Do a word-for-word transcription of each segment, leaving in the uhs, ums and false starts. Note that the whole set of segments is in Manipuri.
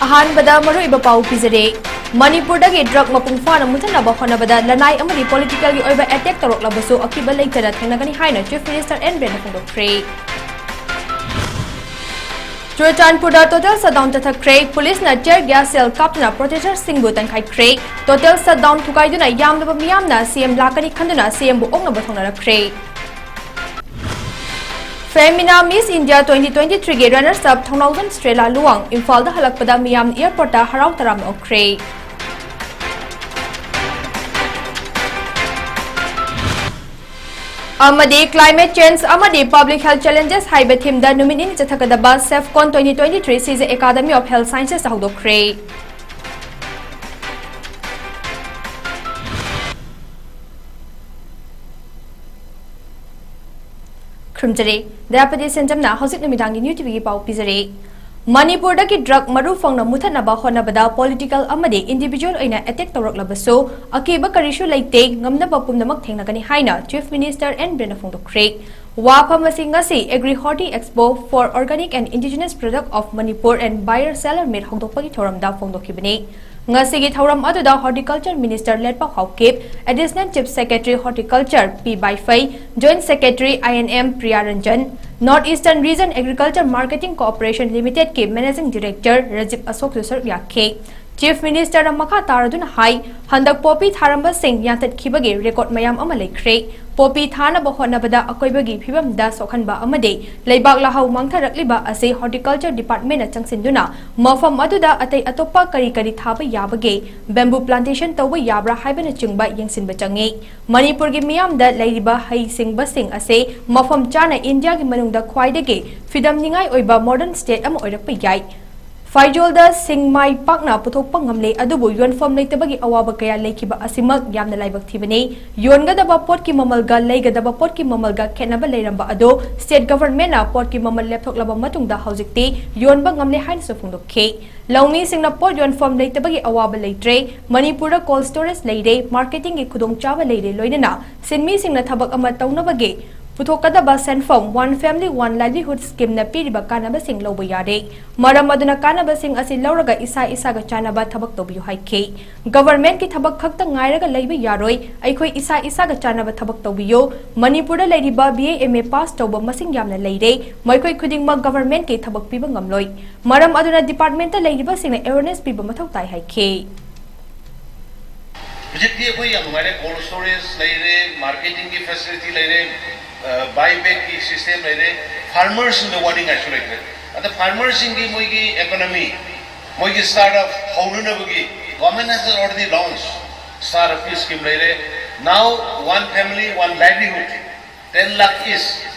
ꯑꯍꯥꯟꯕꯗ ꯃꯔꯨꯑꯣꯏꯕ ꯄꯥꯎ ꯄꯤꯖꯔꯦ꯫ ꯃꯅꯤꯄꯨꯔꯗꯒꯤ drug ꯃꯄꯨꯡ ꯐꯥꯅ ꯃꯨꯊꯠꯅꯕ ꯍꯣꯠꯅꯕꯗ ꯂꯅꯥꯏ ꯑꯃꯗꯤ politicalꯒꯤ ꯑꯣꯏꯕ attack ꯇꯧꯔꯛꯂꯕꯁꯨ ꯑꯀꯤꯕ ꯂꯩꯇꯅ ꯊꯦꯡꯅꯒꯅꯤ ꯍꯥꯏꯅ Chief Minister N ꯕꯤꯔꯦꯟꯅ ꯐꯣꯡꯗꯣꯛꯈ꯭ꯔꯦ꯫ ꯆꯨꯔꯆꯥꯟꯄꯨꯔꯗ total shutdown ꯆꯠꯊꯈ꯭ꯔꯦ꯫ ꯄꯨꯂꯤꯁꯅ tear gas shell ꯀꯥꯞꯇꯨꯅ protesters ꯁꯤꯡꯕꯨ ꯇꯟꯈꯥꯏꯈ꯭ꯔꯦ꯫ Total shutdown ꯊꯨꯒꯥꯏꯗꯨꯅ ꯌꯥꯝꯂꯕ ꯃꯤꯌꯥꯝꯅ C M ꯂꯥꯛꯀꯅꯤ ꯈꯟꯗꯨꯅ C M ꯕꯨ ꯑꯣꯛꯅꯕ ꯊꯧꯅꯔꯛꯈ꯭ꯔꯦ꯫ Femina Miss India twenty twenty-threeꯒꯤ runners up ꯊꯧꯅꯥꯎꯖꯝ ꯁ꯭ꯇ꯭ꯔꯦꯂꯥ ꯂꯨꯋꯥꯡ ꯏꯝꯐꯥꯜꯗ ꯍꯜꯂꯛꯄꯗ ꯃꯤꯌꯥꯝꯅ airportꯇ ꯍꯔꯥꯎ ꯇꯔꯥꯝꯅ ꯑꯣꯛꯈ꯭ꯔꯦ꯫ ꯑꯃꯗꯤ climate change ꯑꯃꯗꯤ public health challenges ꯍꯥꯏꯕ themeꯗ ꯅꯨꯃꯤꯠ ꯅꯤꯅꯤ ꯆꯠꯊꯒꯗꯕ SEFCON twenty twenty-three ꯁꯤꯁꯦ Academy of Health Sciencesꯇ ꯍꯧꯗꯣꯛꯈ꯭ꯔꯦ꯫ ꯈꯨꯔꯨꯝꯖꯔꯤ꯫ ꯗꯌꯥꯄꯇꯤ ꯁꯦꯟꯖꯝꯅ ꯍꯧꯖꯤꯛ ꯅꯨꯃꯤꯗꯥꯡꯒꯤ New TVꯒꯤ ꯄꯥꯎ ꯄꯤꯖꯔꯤ꯫ ꯃꯅꯤꯄꯨꯔꯗꯒꯤ drug ꯃꯔꯨ ꯐꯪꯅ ꯃꯨꯊꯠꯅꯕ ꯍꯣꯠꯅꯕꯗ political ꯑꯃꯗꯤ individual ꯑꯣꯏꯅ attack ꯇꯧꯔꯛꯂꯕꯁꯨ ꯑꯀꯤꯕ ꯀꯔꯤꯁꯨ ꯂꯩꯇꯦ, ꯉꯝꯅꯕ ꯄꯨꯝꯅꯃꯛ ꯊꯦꯡꯅꯒꯅꯤ ꯍꯥꯏꯅ Chief Minister N ꯕꯤꯔꯦꯟꯅ ꯐꯣꯡꯗꯣꯛꯈ꯭ꯔꯦ꯫ ꯋꯥꯐꯝ ꯑꯁꯤ ꯉꯁꯤ Agri Horti Expo for Organic and Indigenous Product of Manipur and Buyer Seller Meet ꯍꯧꯗꯣꯛꯄꯒꯤ ꯊꯧꯔꯝꯗ ꯐꯣꯡꯗꯣꯛꯈꯤꯕꯅꯤ꯫ ꯉꯁꯤꯒꯤ ꯊꯧꯔꯝ ꯑꯗꯨꯗ Horticulture Minister ꯂꯦꯠꯄꯥꯎ Haokip, Additional Chief Secretary Horticulture P ꯕꯥꯏꯐꯩ, Joint Secretary I and M Priya Ranjan, North Eastern Region Agriculture Marketing Cooperation Limitedꯀꯤ Managing Director ꯔꯖꯤꯕ ꯑꯁꯣꯛꯁꯨ ꯁꯔꯨꯛ ꯌꯥꯈꯤ꯫ Chief Ministerꯅ ꯃꯈꯥ ꯇꯥꯔꯗꯨꯅ ꯍꯥꯏ, ꯍꯟꯗꯛ ꯄꯣꯄꯤ ꯊꯥꯔꯝꯕꯁꯤꯡ ꯌꯥꯟꯊꯠꯈꯤꯕꯒꯤ record ꯃꯌꯥꯝ ꯑꯃ ꯂꯩꯈ꯭ꯔꯦ꯫ ꯄꯣꯄꯤ ꯊꯥꯅꯕ ꯍꯣꯠꯅꯕꯗ ꯑꯀꯣꯏꯕꯒꯤ ꯐꯤꯕꯝꯗ ꯁꯣꯛꯍꯟꯕ ꯑꯃꯗꯤ ꯂꯩꯕꯥꯛ ꯂꯍꯥꯎ ꯃꯥꯡꯊꯔꯛꯂꯤꯕ ꯑꯁꯤ Horticulture Departmentꯅ ꯆꯪꯁꯤꯟꯗꯨꯅ ꯃꯐꯝ ꯑꯗꯨꯗ ꯑꯇꯩ ꯑꯇꯣꯞꯄ ꯀꯔꯤ ꯀꯔꯤ ꯊꯥꯕ ꯌꯥꯕꯒꯦ, bamboo plantation ꯇꯧꯕ ꯌꯥꯕ꯭ꯔꯥ ꯍꯥꯏꯕꯅꯆꯤꯡꯕ ꯌꯦꯡꯁꯤꯟꯕ ꯆꯪꯉꯤ꯫ ꯃꯅꯤꯄꯨꯔꯒꯤ ꯃꯤꯌꯥꯝꯗ ꯂꯩꯔꯤꯕ ꯍꯩ ꯁꯤꯡꯕꯁꯤꯡ ꯑꯁꯤ ꯃꯐꯝ ꯆꯥꯅ Indiaꯒꯤ ꯃꯅꯨꯡꯗ ꯈ꯭ꯋꯥꯏꯗꯒꯤ ꯐꯤꯗꯝꯅꯤꯡꯉꯥꯏ ꯑꯣꯏꯕ modern state ꯑꯃ ꯑꯣꯏꯔꯛꯄ ꯌꯥꯏ꯫ ꯐꯩꯖꯣꯜꯗ ꯁꯤꯡ ꯃꯥꯏ ꯄꯥꯛꯅ ꯄꯨꯊꯣꯛꯄ ꯉꯝꯂꯦ, ꯑꯗꯨꯕꯨ ꯌꯣꯟꯐꯝ ꯂꯩꯇꯕꯒꯤ ꯑꯋꯥꯕ ꯀꯌꯥ ꯂꯩꯈꯤꯕ ꯑꯁꯤꯃꯛ ꯌꯥꯝꯅ ꯂꯥꯏꯕꯛ ꯊꯤꯕꯅꯤ꯫ ꯌꯣꯟꯒꯗꯕ ꯄꯣꯠꯀꯤ ꯃꯃꯜꯒ ꯂꯩꯒꯗꯕ ꯄꯣꯠꯀꯤ ꯃꯃꯜꯒ ꯈꯦꯠꯅꯕ ꯂꯩꯔꯝꯕ ꯑꯗꯨ state governmentꯅ ꯄꯣꯠꯀꯤ ꯃꯃꯜ ꯂꯦꯞꯊꯣꯛꯂꯕ ꯃꯇꯨꯡꯗ ꯍꯧꯖꯤꯛꯇꯤ ꯌꯣꯟꯕ ꯉꯝꯂꯦ ꯍꯥꯏꯅꯁꯨ ꯐꯣꯡꯗꯣꯛꯈꯤ꯫ ꯂꯧꯃꯤꯁꯤꯡꯅ ꯄꯣꯠ ꯌꯣꯟꯐꯝ ꯂꯩꯇꯕꯒꯤ ꯑꯋꯥꯕ ꯂꯩꯇ꯭ꯔꯦ꯫ ꯃꯅꯤꯄꯨꯔꯗ cold storage ꯂꯩꯔꯦ, marketingꯒꯤ ꯈꯨꯗꯣꯡꯆꯥꯕ ꯂꯩꯔꯦ, ꯂꯣꯏꯅꯅ ꯁꯤꯟꯃꯤꯁꯤꯡꯅ ꯊꯕꯛ ꯑꯃ ꯇꯧꯅꯕꯒꯤ ꯄꯨꯊꯣꯛꯀꯗꯕ ꯁꯦꯟꯐꯝ One Family One Livelihood Scheme ꯅ ꯄꯤꯔꯤꯕ ꯀꯥꯟꯅꯕꯁꯤꯡ ꯂꯧꯕ ꯌꯥꯔꯦ꯫ ꯃꯔꯝ ꯑꯗꯨꯅ ꯀꯥꯟꯅꯕꯁꯤꯡ ꯑꯁꯤ ꯂꯧꯔꯒ ꯏꯁꯥ ꯏꯁꯥꯒ ꯆꯥꯟꯅꯕ ꯊꯕꯛ ꯇꯧꯕꯤꯌꯨ ꯍꯥꯏꯈꯤ꯫ Government ꯀꯤ ꯊꯕꯛ ꯈꯛꯇ ꯉꯥꯏꯔꯒ ꯂꯩꯕ ꯌꯥꯔꯣꯏ꯫ ꯑꯩꯈꯣꯏ ꯏꯁꯥ ꯏꯁꯥꯒ ꯆꯥꯟꯅꯕ ꯊꯕꯛ ꯇꯧꯕꯤꯌꯨ꯫ ꯃꯅꯤꯄꯨꯔꯗ ꯂꯩꯔꯤꯕ B A M A pass ꯇꯧꯕ ꯃꯁꯤꯡ ꯌꯥꯝꯅ ꯂꯩꯔꯦ꯫ ꯃꯈꯣꯏ ꯈꯨꯗꯤꯡꯃꯛ government ꯀꯤ ꯊꯕꯛ ꯄꯤꯕ ꯉꯝꯂꯣꯏ꯫ ꯃꯔꯝ ꯑꯗꯨꯅ department ꯇ ꯂꯩꯔꯤꯕꯁꯤꯡꯅ awareness ꯄꯤꯕ ꯃꯊꯧ ꯇꯥꯏ ꯍꯥꯏꯈꯤ꯫ ꯍꯧꯖꯤꯛꯇꯤ ꯑꯩꯈꯣꯏ ꯌꯥꯝ ꯅꯨꯡꯉꯥꯏꯔꯦ꯫ Cold storage ꯂꯩꯔꯦ, marketing ꯒꯤ facility ꯂꯩꯔꯦ, buy back ꯀꯤ system ꯂꯩꯔꯦ꯫ Farmer ꯁꯤꯡꯗ ꯋꯥꯅꯤꯡꯉꯥꯏꯁꯨ ꯂꯩꯇ꯭ꯔꯦ꯫ ꯑꯗ farmer ꯁꯤꯡꯒꯤ ꯃꯣꯏꯒꯤ economy, ꯃꯣꯏꯒꯤ startup ꯍꯧꯅꯅꯕꯒꯤ government has already launched startup ꯀꯤ scheme ꯂꯩꯔꯦ꯫ Now One Family One Livelihood, ten lakh each,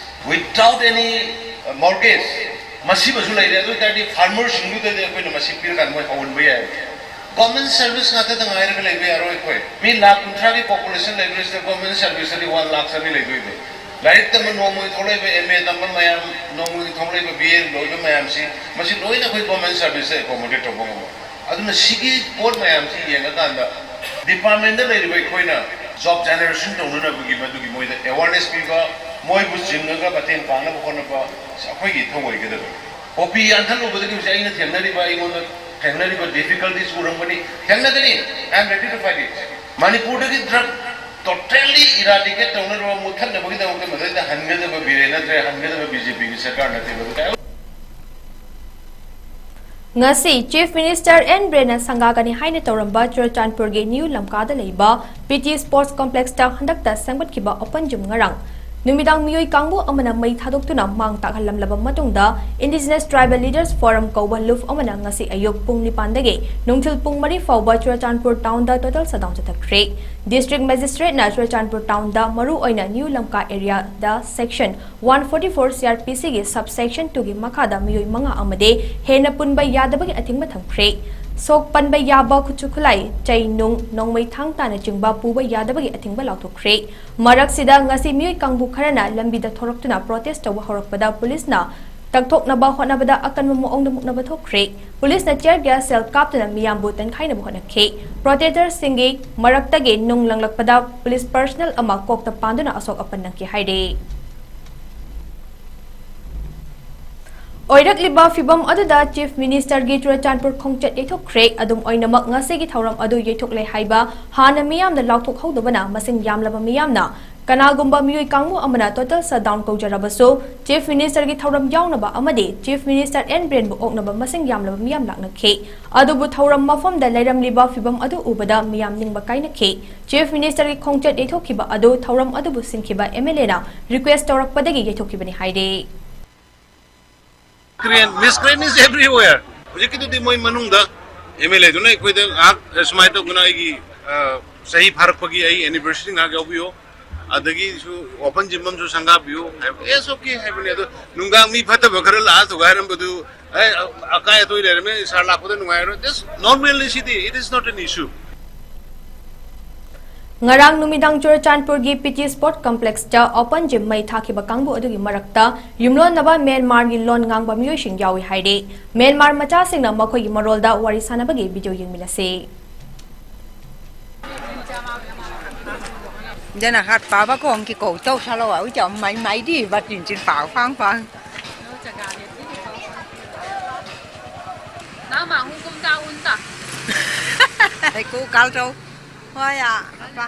without any mortgage, ꯃꯁꯤꯃꯁꯨ ꯂꯩꯔꯦ꯫ ꯑꯗꯨ ꯑꯣꯏꯇꯥꯔꯗꯤ farmer ꯁꯤꯡꯗꯨꯗꯗꯤ ꯑꯩꯈꯣꯏꯅ ꯃꯁꯤ ꯄꯤꯔꯀꯥꯟꯗ ꯃꯣꯏ ꯍꯧꯍꯟꯕ ꯌꯥꯏ꯫ Government service ꯉꯥꯛꯇꯗ ꯉꯥꯏꯔꯒ ꯂꯩꯕ ꯌꯥꯔꯣꯏ ꯑꯩꯈꯣꯏ꯫ ꯃꯤ ꯂꯥꯈ ꯀꯨꯟꯊ꯭ꯔꯥꯒꯤ population ꯂꯩꯕꯁꯤꯗ government service ꯇꯗꯤ one lakh ꯆꯅꯤ ꯂꯩꯗꯣꯏꯅꯦ꯫ ꯂꯥꯏꯔꯤꯛ ꯇꯝꯕ ꯅꯣꯡꯃꯒꯤ ꯊꯣꯛꯂꯛꯏꯕ M A ꯇꯝꯕ ꯃꯌꯥꯝ, ꯅꯣꯡꯃꯒꯤ ꯊꯣꯛꯂꯛꯏꯕ B A ꯂꯣꯏꯕ ꯃꯌꯥꯝꯁꯤ, ꯃꯁꯤ ꯂꯣꯏꯅ ꯑꯩꯈꯣꯏ government service ꯇ accommodate ꯇꯧꯕ ꯉꯝꯃꯣꯏ꯫ ꯑꯗꯨꯅ ꯁꯤꯒꯤ ꯄꯣꯠ ꯃꯌꯥꯝꯁꯤ ꯌꯦꯡꯉꯀꯥꯟꯗ department ꯇ ꯂꯩꯔꯤꯕ ꯑꯩꯈꯣꯏꯅ job generation ꯇꯧꯅꯅꯕꯒꯤ ꯃꯗꯨꯒꯤ ꯃꯣꯏꯗ awareness ꯄꯤꯕ, ꯃꯣꯏꯕꯨ ꯆꯤꯡꯉꯒ ꯃꯇꯦꯡ ꯄꯥꯡꯅꯕ ꯍꯣꯠꯅꯕ, ꯑꯩꯈꯣꯏꯒꯤ ꯏꯊꯧ ꯑꯣꯏꯒꯗꯕꯅꯤ꯫ ꯄꯣꯄꯤ ꯌꯥꯟꯊꯠꯂꯨꯕꯗꯒꯤ ꯍꯧꯖꯤꯛ ꯑꯩꯅ ꯊꯦꯡꯅꯔꯤꯕ, ꯑꯩꯉꯣꯟꯗ ꯊꯦꯡꯅꯔꯤꯕ difficulties ꯎꯔꯝꯒꯅꯤ, ꯊꯦꯡꯅꯒꯅꯤ꯫ I am ready to fight it. ꯃꯅꯤꯄꯨꯔꯗꯒꯤ drug totally eradicate ꯇꯧꯅꯅꯕ, ꯃꯨꯠꯊꯠꯅꯕꯒꯤꯗꯃꯛꯇ ꯃꯗꯩꯗ ꯍꯟꯒꯗꯕ ꯕꯤꯔꯦꯟ ꯅꯠꯇ꯭ꯔꯦ, ꯍꯟꯒꯗꯕ B J P ꯒꯤ ꯁꯔꯀꯥꯔ ꯅꯠꯇꯦ꯫ ꯃꯗꯨꯗ ꯉꯁꯤ Chief Minister N ꯕꯤꯔꯦꯟꯅ ꯁꯪꯒꯥꯒꯅꯤ ꯍꯥꯏꯅ ꯇꯧꯔꯝꯕ ꯆꯨꯔꯆꯥꯟꯄꯨꯔꯒꯤ ꯅ꯭ꯌꯨ ꯂꯝꯀꯥꯗ ꯂꯩꯕ P T Sports Complex ꯇ ꯍꯟꯗꯛꯇ ꯁꯦꯝꯒꯠꯈꯤꯕ open gym ꯉꯔꯥꯡ ꯅꯨꯃꯤꯗꯥꯡ ꯃꯤꯑꯣꯏ ꯀꯥꯡꯕꯨ ꯑꯃꯅ ꯃꯩ ꯊꯥꯗꯣꯛꯇꯨꯅ ꯃꯥꯡ ꯇꯥꯛꯍꯜꯂꯝꯂꯕ ꯃꯇꯨꯡꯗ Indigenous Tribal Leaders Forum ꯀꯧꯕ ꯂꯨꯞ ꯑꯃꯅ ꯉꯁꯤ ꯑꯌꯨꯛ ꯄꯨꯡ ꯅꯤꯄꯥꯟꯗꯒꯤ ꯅꯨꯡꯊꯤꯜ ꯄꯨꯡ ꯃꯔꯤ ꯐꯥꯎꯕ ꯆꯨꯔꯆꯥꯟꯄꯨꯔ town ꯗ total shutdown ꯆꯠꯊꯈ꯭ꯔꯦ꯫ District Magistrate ꯅ ꯆꯨꯔꯆꯥꯟꯄꯨꯔ town ꯗ ꯃꯔꯨꯑꯣꯏꯅ ꯅ꯭ꯌꯨ ꯂꯝꯀꯥ area ꯗ section one forty four C R P C ꯒꯤ sub section two ꯒꯤ ꯃꯈꯥꯗ ꯃꯤꯑꯣꯏ ꯃꯉꯥ ꯑꯃꯗꯤ ꯍꯦꯟꯅ ꯄꯨꯟꯕ ꯌꯥꯗꯕꯒꯤ ꯑꯊꯤꯡꯕ ꯊꯝꯈ꯭ꯔꯦ꯫ ꯁꯣꯛ ꯄꯟꯕ ꯌꯥꯕ ꯈꯨꯠꯁꯨ ꯈꯨꯠꯂꯥꯏ, ꯆꯩ ꯅꯨꯡ, ꯅꯣꯡꯃꯩ ꯊꯥꯡ ꯇꯥꯅꯆꯤꯡꯕ ꯄꯨꯕ ꯌꯥꯗꯕꯒꯤ ꯑꯊꯤꯡꯕ ꯂꯥꯎꯊꯣꯛꯈ꯭ꯔꯦ꯫ ꯃꯔꯛꯁꯤꯗ ꯉꯁꯤ ꯃꯤꯑꯣꯏ ꯀꯥꯡꯕꯨ ꯈꯔꯅ ꯂꯝꯕꯤꯗ ꯊꯣꯔꯛꯇꯨꯅ protest ꯇꯧꯕ ꯍꯧꯔꯛꯄꯗ ꯄꯨꯂꯤꯁꯅ ꯇꯛꯊꯣꯛꯅꯕ ꯍꯣꯠꯅꯕꯗ ꯑꯀꯟꯕ ꯃꯑꯣꯡꯗ ꯃꯨꯛꯅꯕ ꯊꯣꯛꯈ꯭ꯔꯦ꯫ ꯄꯨꯂꯤꯁꯅ tear gas shell ꯀꯥꯞꯇꯨꯅ ꯃꯤꯌꯥꯝꯕꯨ ꯇꯟꯈꯥꯏꯅꯕ ꯍꯣꯠꯅꯈꯤ꯫ Protesters ꯁꯤꯡꯒꯤ ꯃꯔꯛꯇꯒꯤ ꯅꯨꯡ ꯂꯪꯂꯛꯄꯗ ꯄꯨꯂꯤꯁ personnel ꯑꯃ ꯀꯣꯛꯇ ꯄꯥꯟꯗꯨꯅ ꯑꯁꯣꯛ ꯑꯄꯟ ꯅꯪꯈꯤ ꯍꯥꯏꯔꯤ꯫ ꯑꯣꯏꯔꯛꯂꯤꯕ ꯐꯤꯚꯝ ꯑꯗꯨꯗ Chief Minister ꯒꯤ ꯆꯨꯔꯆꯥꯟꯄꯨꯔ ꯈꯣꯡꯆꯠ ꯌꯩꯊꯣꯛꯈ꯭ꯔꯦ꯫ ꯑꯗꯨꯝ ꯑꯣꯏꯅꯃꯛ, ꯉꯁꯤꯒꯤ ꯊꯧꯔꯝ ꯑꯗꯨ ꯌꯩꯊꯣꯛꯂꯦ ꯍꯥꯏꯕ ꯍꯥꯟꯅ ꯃꯤꯌꯥꯝꯅ ꯂꯥꯎꯊꯣꯛꯍꯧꯗꯕꯅ ꯃꯁꯤꯡ ꯌꯥꯝꯂꯕ ꯃꯤꯌꯥꯝꯅ ꯀꯅꯥꯒꯨꯝꯕ ꯃꯤꯑꯣꯏ ꯀꯥꯡꯕꯨ ꯑꯃꯅ total shutdown ꯀꯧꯖꯔꯕꯁꯨ, Chief Minister ꯒꯤ ꯊꯧꯔꯝ ꯌꯥꯎꯅꯕ ꯑꯃꯗꯤ Chief Minister ꯑꯦꯟ ꯕꯤꯔꯦꯟꯕꯨ ꯑꯣꯛꯅꯕ ꯃꯁꯤꯡ ꯌꯥꯝꯂꯕ ꯃꯤꯌꯥꯝ ꯂꯥꯛꯅꯈꯤ꯫ ꯑꯗꯨꯕꯨ ꯊꯧꯔꯝ ꯃꯐꯝꯗ ꯂꯩꯔꯝꯂꯤꯕ ꯐꯤꯚꯝ ꯑꯗꯨ ꯎꯕꯗ ꯃꯤꯌꯥꯝ ꯅꯤꯡꯕ ꯀꯥꯏꯅꯈꯤ꯫ Chief Minister ꯒꯤ ꯈꯣꯡꯆꯠ ꯌꯩꯊꯣꯛꯈꯤꯕ ꯑꯗꯨ ꯊꯧꯔꯝ ꯑꯗꯨꯕꯨ ꯁꯤꯟꯈꯤꯕ M L A ꯅ request ꯇꯧꯔꯛꯄꯗꯒꯤ ꯌꯩꯊꯣꯛꯈꯤꯕꯅꯤ ꯍꯥꯏꯔꯤ꯫ Miscreant, miscreant is everywhere. ꯍꯧꯖꯤꯛꯀꯤꯗꯨꯗꯤ ꯃꯣꯏ ꯃꯅꯨꯡꯗ M L A ꯗꯨꯅ ꯑꯩꯈꯣꯏꯗ ꯉꯥꯏꯍꯥꯛ, "ꯑꯦ, ꯁꯨꯃꯥꯏꯅ ꯇꯧꯗꯅ ꯑꯩꯒꯤ, ꯑ, ꯆꯍꯤ ꯐꯥꯔꯛꯄꯒꯤ ꯑꯩ anniversary ꯉꯥꯏꯍꯥꯛ ꯌꯥꯎꯕꯤꯌꯣ, ꯑꯗꯒꯤꯁꯨ open gym ꯑꯃꯁꯨ ꯁꯪꯒꯥꯕꯤꯌꯨ" ꯍꯥꯏꯕ, "Yes, okay" ꯍꯥꯏꯕꯅꯦ꯫ ꯑꯗꯣ ꯅꯨꯡꯗꯥꯡ ꯃꯤ ꯐꯠꯇꯕ ꯈꯔ ꯂꯥꯛꯑ ꯊꯨꯒꯥꯏꯔꯝꯕꯗꯨ, "ꯑꯦ, ꯑꯀꯥꯏ ꯑꯇꯣꯏ ꯂꯩꯔꯝꯃꯦ, ꯁꯥꯔ ꯂꯥꯛꯄꯗ ꯅꯨꯡꯉꯥꯏꯔꯣꯏ", this normal CD, it is not an issue. ꯉꯔꯥꯡ ꯅꯨꯃꯤꯗꯥꯡ ꯆꯨꯔꯆꯥꯟꯄꯨꯔꯒꯤ P T Sport Complex ꯇ open gym ꯃꯩ ꯊꯥꯈꯤꯕ ꯀꯥꯡꯕꯨ ꯑꯗꯨꯒꯤ ꯃꯔꯛꯇ ꯌꯨꯝꯂꯣꯟꯅꯕ ꯃ꯭ꯌꯥꯟꯃꯥꯔꯒꯤ ꯂꯣꯟ ꯉꯥꯡꯕ ꯃꯤꯑꯣꯏꯁꯤꯡ ꯌꯥꯎꯏ ꯍꯥꯏꯔꯤ꯫ ꯃ꯭ꯌꯥꯟꯃꯥꯔ ꯃꯆꯥꯁꯤꯡꯅ ꯃꯈꯣꯏꯒꯤ ꯃꯔꯣꯜꯗ ꯋꯥꯔꯤ ꯁꯥꯟꯅꯕꯒꯤ video ꯌꯦꯡꯃꯤꯟꯅꯁꯤ꯫ Jana hat paba kong ki ko tau salo au cha mai mai di ba tin chin pau phang phang. Nama hukum ta unta. Ai ko kal tau. Hoi ya apa.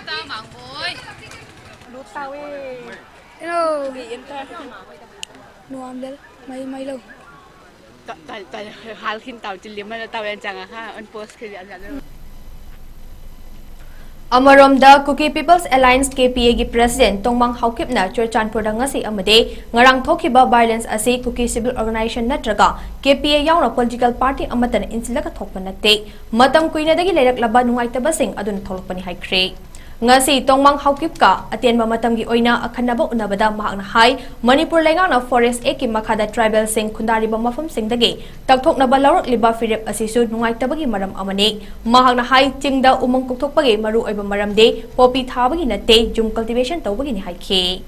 Ta mang boy. Hello. Nuam del mai mai lo. Hal khin tau chili ma tau yan changa ha on post khili an lo. ꯑꯃꯔꯣꯝꯗ, Kuki People's Alliance, K P A ꯒꯤ President ꯇꯣꯡꯃꯥꯡ ꯍꯥꯎꯀꯤꯞꯅ ꯆꯨꯔꯆꯥꯟꯄꯨꯔꯗ ꯉꯁꯤ ꯑꯃꯗꯤ ꯉꯔꯥꯡ ꯊꯣꯛꯈꯤꯕ violence ꯑꯁꯤ Kuki Civil Organization ꯅꯠꯇ꯭ꯔꯒ K P A ꯌꯥꯎꯅ political party ꯑꯃꯠꯇꯅ ꯏꯟꯁꯤꯜꯂꯒ ꯊꯣꯛꯄ ꯅꯠꯇꯦ꯫ ꯃꯇꯝ ꯀꯨꯏꯅꯗꯒꯤ ꯂꯩꯔꯛꯂꯕ ꯅꯨꯡꯉꯥꯏꯇꯕꯁꯤꯡ ꯑꯗꯨꯅ ꯊꯣꯛꯂꯛꯄꯅꯤ ꯍꯥꯏꯈ꯭ꯔꯦ꯫ ꯉꯁꯤ ꯇꯣꯡꯃꯥꯡ ꯍꯥꯎꯀꯤꯞꯀ ꯑꯇꯦꯟꯕ ꯃꯇꯝꯒꯤ ꯑꯣꯏꯅ ꯑꯈꯟꯅꯕ ꯎꯅꯕꯗ ꯃꯍꯥꯛꯅ ꯍꯥꯏ, ꯃꯅꯤꯄꯨꯔ ꯂꯩꯉꯥꯛꯅ Forest Act ꯀꯤ ꯃꯈꯥꯗ tribal ꯁꯤꯡ ꯈꯨꯟꯗꯥꯔꯤꯕ ꯃꯐꯝꯁꯤꯡꯗꯒꯤ ꯇꯛꯊꯣꯛꯅꯕ ꯂꯧꯔꯛꯂꯤꯕ ꯐꯤꯔꯦꯞ ꯑꯁꯤꯁꯨ ꯅꯨꯡꯉꯥꯏꯇꯕꯒꯤ ꯃꯔꯝ ꯑꯃꯅꯤ꯫ ꯃꯍꯥꯛꯅ ꯍꯥꯏ, ꯆꯤꯡꯗ ꯎꯃꯪ ꯀꯣꯛꯊꯣꯛꯄꯒꯤ ꯃꯔꯨꯑꯣꯏꯕ ꯃꯔꯝꯗꯤ ꯄꯣꯄꯤ ꯊꯥꯕꯒꯤ ꯅꯠꯇꯦ, ꯖꯨꯝ cultivation ꯇꯧꯕꯒꯤꯅꯤ ꯍꯥꯏꯈꯤ꯫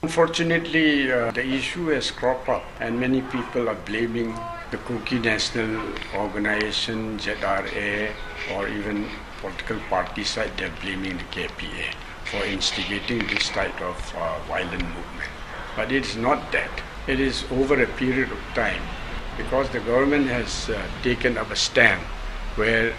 Unfortunately, uh, the issue has cropped up, and many people are blaming the Kuki National Organization, Z R A, or even political parties like they're blaming the K P A for instigating this type of uh, violent movement. But it's not that. It is over a period of time because the government has uh, taken up a stand where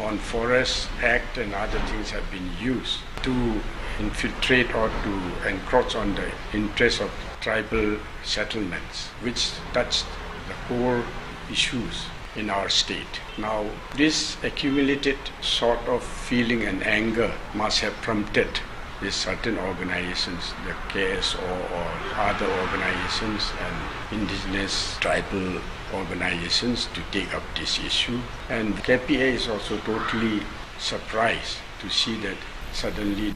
on Forest Act and other things have been used to infiltrate or to encroach on the interests of tribal settlements, which touched the core issues in our state. Now, this accumulated sort of feeling and anger must have prompted these certain organizations, the K S O or other organizations and indigenous tribal organizations to take up this issue. And K P A is also totally surprised to see that suddenly